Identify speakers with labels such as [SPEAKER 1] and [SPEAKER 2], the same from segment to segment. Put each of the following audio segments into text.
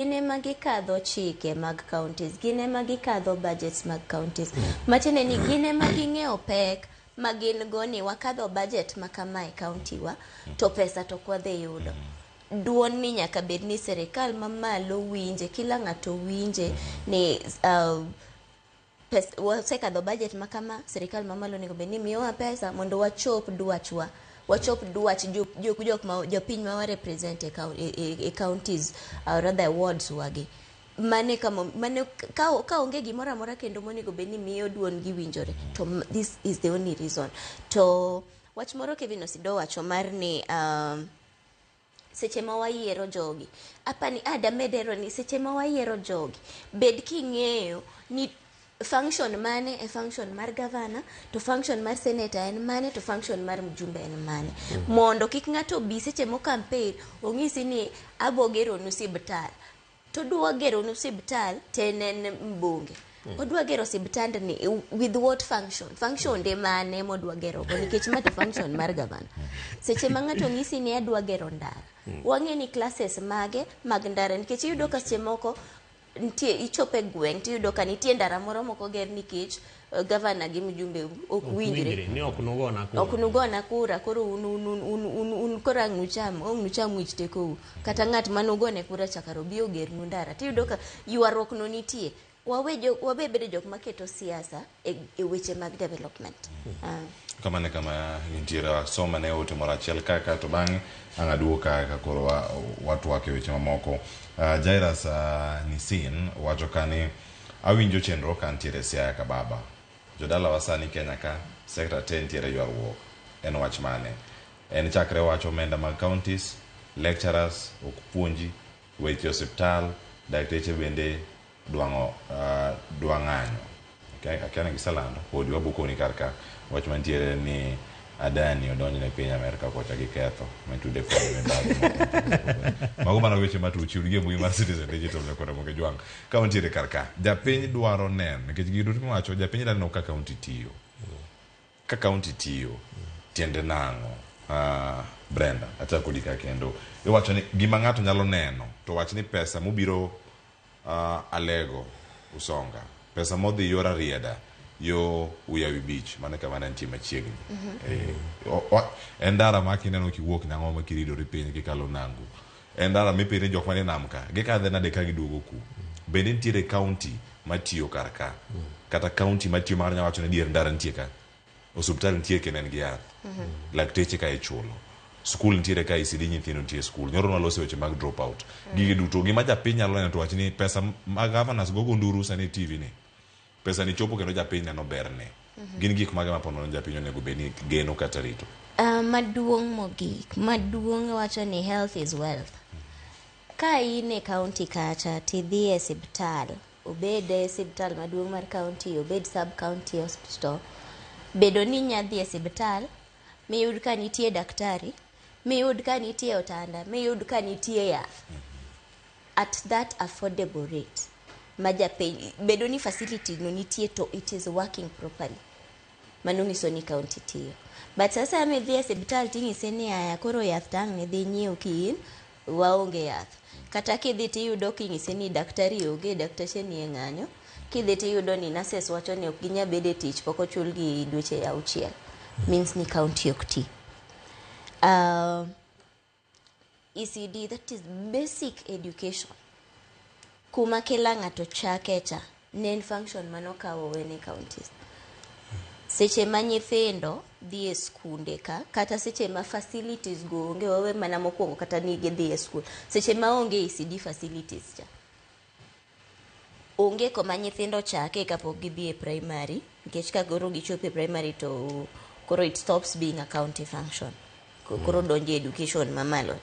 [SPEAKER 1] Gin ema gikadho chike mag counties, gin ema gikadho budgets mag counties. Matiende ni gin ema ging'eyo pek ma gin go ni wakadho budget ma kama e county wa to pesa to ok wadhi yudo. Duond ni nyaka bed ni sirikal mamalo winje, kila ng'ato winje ni wasekadho budget ma kama, sirikal mamalo onego bed ni miyowa pesa mondo wachop dwachwa, wachop dwach jok ma jopiny ma wa represent e counties or rather wards wagi. Mane kama mane ka onge gimoro amora kendo monego bed ni miyo duond gi winjore to this is the only reason. To wach moro Kevin Osido wacho mar ni seche ma wayiero jogi, apani adamedero ni seche ma wayiero jogi, bed king'eyo ni function mane e function mar gavana, to function mar senator en mane, to function mar mjumbe en mane, mondo kik ng'ato bi seche mo campaign ong'isi ni abo geronu sibtal, to dwa geronu sibtal to en mbunge odwa gero sibtandni with what function, function de mane modwa gero go, nikech ma to function mar gavana. Seche ma ng'ato ng'isi ni adwa gero ndara, wang'e ni classes mage mag ndara, nikech iyudo ka seche moko nitie ichopo e gweng' tiyudo ka nitie ndara moro mok oger nikech gavana gi mjumbe ok winjre.
[SPEAKER 2] Ni ok nugona kura.
[SPEAKER 1] Ok nugona kura, koro un koro ang' nucham wich tekou, kata ng'at manugone kura cha kar obi ogernu ndara. Tiyudo ka ywaruok no nitie. Wabe bedo jok maketo siasa e weche mag development.
[SPEAKER 3] Kamano e kama gintiere. Wasoma ne ote moro achiel kaka to bang'e ang' aduogo ka koro watwak e weche mamoko. Jairus Nisin wacho ka ni awinjo chenro ka ntiere Siaya ka baba jodalawa sani Kenya ka sector te ntiere ywaruok, en wach mane? En chakre wach omenda mag counties, lecturers ok puonji, weche osiptal, dakteche bende dwang'o dwa ng'anyo. Okay, akia ni giselando podi wabukoni kar ka wach mantiere ni Adani odonjne piny Amerka kocha gi ketho matude kod mibadhi moko mopogore opogore. Mago mana weche matuch yud gi e mbui mar Citizen Digital nyakora Moge Jwang'. Ka wantiere kar ka, japiny dwaro neno nikech gigo duto miwacho, japiny dwa neno ka kaunti tiyo. Ka kaunti tiyo, tiende nang'o? Brenda, achako kodi ka kendo. Iwacho ni gima ng'ato nyalo neno to wach ni pesa mobiro Alego Usonga, pesa modhi yor Arieda yo Uyawi Beach, mano e kama ne nitie machiegni. En ndara ma kineno kiwuok Nyang'oma kiridori piny kikalo Nangu. En ndara mipenjo ni jok manie nam ka, gikadhe nade ka giduogo ku? Bende nitiere county matiyo kar ka? Kata county matiyo mar nyalo wacho ni dier ndara nitie ka? Osiptal nitie kendo en gi yath. Lakteche ka ichulo. Skul nitiere ka, ECD nyithindo nitie e skul. Nyoro nwaloso weche mag drop out. Gigi duto gima japiny nyalo neno to wach ni pesa ma governors gogo nduru sani e TV ni. Pesa ni chopo kendo japiny neno berne. Gin gik mage ma ponono ni japiny onego bed ni geno kata rito?
[SPEAKER 1] Maduong' mogik, maduong' wacho ni health is wealth. Ka in e county kacha tidhi e siptal, obed e siptal maduong' mar county, obed sub county hospital, bedo ni inya dhi e siptal miyud ka nitie daktari, miyud ka nitie otanda, miyud ka nitie yath at that affordable rate ma japiny bedo ni facility no nitie to it is working properly, mano nyiso ni county tiyo. But sasa midhi e siptal ting'ise ni aya koro yath tang' nidhi nyiew kiin waonge yath, kata kidhi tiyudo king'ise ni daktari onge, dakteche nie ng'anyo, kidhi tiyudo ni nurses wacho ni ok ginya bedo e tich pok ochulgi dweche 6, means ni county ok ti. ECD, that is basic education, kuma kila ng'ato chake cha ne en function manokawo wene counties. Seche ma nyithindo dhi e skunde ka, kata seche ma facilities go onge, wawe mana mokwongo kata ni gidhi e skul, seche ma onge ECD facilities cha, onge koma nyithindo chake kapok gidhi e primary, nikech ka koro gichopo e primary to koro it stops being a county function. Koro donjo e education mamalo.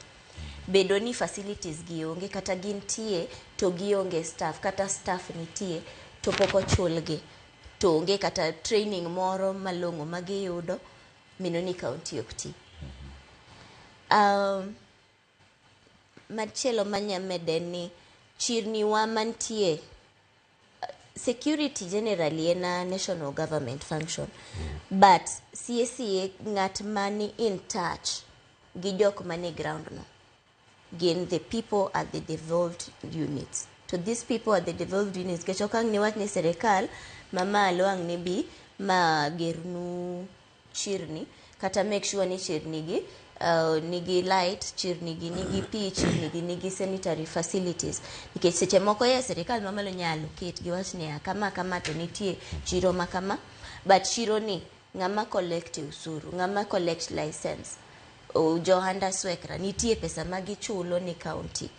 [SPEAKER 1] Bedo ni facilities gi onge, kata gintie to gionge staff, kata staff nitie to pok ochulgi, to onge kata training moro malong'o ma giyudo, mino ni county ok ti. Machielo manya mede ni chirni wa mantie, security generally en a national government function, but CACA ng'at mani in touch gi jok manie ground no. Gin the people at the devolved units. To these people at the devolved units, nikech ok ang' niwach ni sirikal mamalo ang' ne bi ma gernu chirni kata make sure ni chirni gi nigi light, chirni gi nigi pi, chirni gi nigi sanitary facilities. Nikech seche moko ye sirikal mamalo nyalo ket giwach niya kama kama to nitie chiro ma kama, but chiro ni ng'ama collect usuru, ng'ama collect license, johanda swekra nitie pesa ma gichulo ni county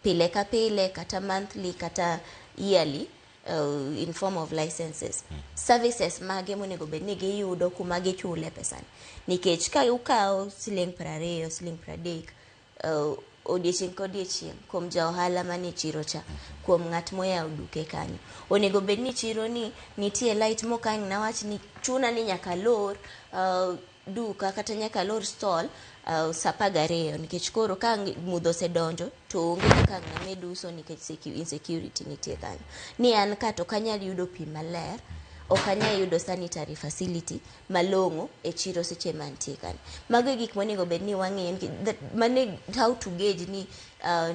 [SPEAKER 1] pile ka pile kata monthly kata yearly in form of licenses. Services mage monego bed ni giyudo kuma gichule pesani? Nikech ka ukawo siling 20, siling 30 odiechieng' ka odiechieng' kuom ja ohala manie chiro cha, kuom ng'at moyawo duke kanyo, onego bed ni chiro ni nitie light mok ang' nawach ni chuna ni nyaka alor duka kata nyaka alor stall saa 12, nikech koro ka mudho osedonjo to onge kaka ang' named uso nikech insecurity nitie kanyo. Ni an ka to ok anyal yudo pi maler, ok anyal yudo sanitary facility malong'o e chiro seche mantie kanyo. Mago e gik monego bed ni wang'iyo. Mano how to gauge ni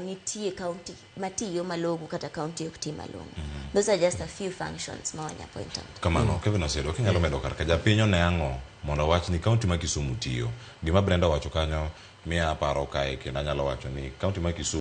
[SPEAKER 1] nitie county matiyo malong'o kata county ok ti malong'o. Those are just a few functions ma wanya point out.
[SPEAKER 3] Kamano, Kevin Osedo, kinyalo medo kar ka japiny one ang'o mondo wach ni kaunti ma Kisumu tiyo. Gima Brenda owacho kanyo miya aparo kae kendo anyalo wacho ni kaunti ma Kisumu